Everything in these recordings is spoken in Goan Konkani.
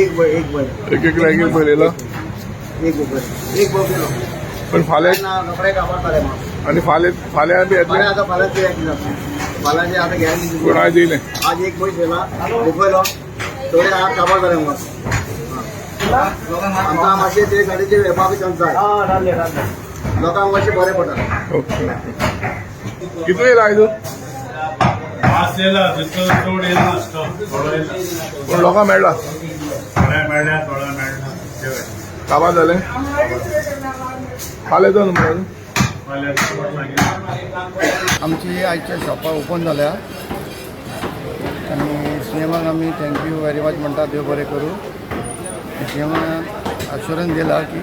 एक बैल, एक बैल. एक एक एक बैल येयला. एक बैल, एक बैल. पण फाल्यां ना रोखडे काबार जालें म्हाका. आनी फाल्यां फाल्यां बी फाल्यां येतलें. आतां फाल्यां गिरायक ना. फाल्यांची आतां गॅरंटी. पूण आयज येयलें. आज एक म्हयस येयला, बुफेलो. थोडे आज काबार जालें म्हाका. आमकां मातशें ते गाडयेचे वेपार चलता, लोकांक मातशें बरें पडटा. ओके, कितलो येयला आयज? मास येयला तितलो चड येयला नासतो, थोडो येयला. पूण लोकांक मेळ्ळा? थोडे मेळ्ळ्या, थोडे मेळना. काबार जालें. फाल्यां येता न्हू म्हणून. फाल्यां मागीर. आमची आयच्या शॉपां ओपन जाल्या आनी सी एमाक आमी thank you very much म्हणटा. देव बरें करूं. सी एमान अश्योरन्स दिला की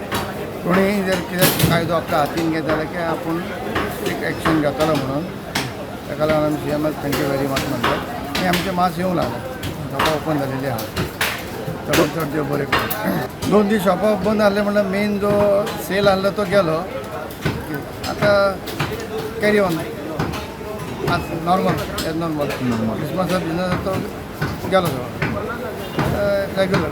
कोणीय जर कितें कायदो आपल्या हातीन घेत जाल्यार की आपूण एक एक्शन घेतलो म्हणून. ताका लागून आमी C एमाक thank you very much म्हणटा. आनी आमचे मास येवंक लागले, शॉपां ओपन जालेली आहा. चडात चड देव बरें करूं. 2 दीस शॉपां बंद आहले म्हणल्यार मेन जो सेल आहलो तो गेलो. आतां carry on normal, as normal. क्रिसमसा बिझनस तो गेलो सगळो, रेग्युलर.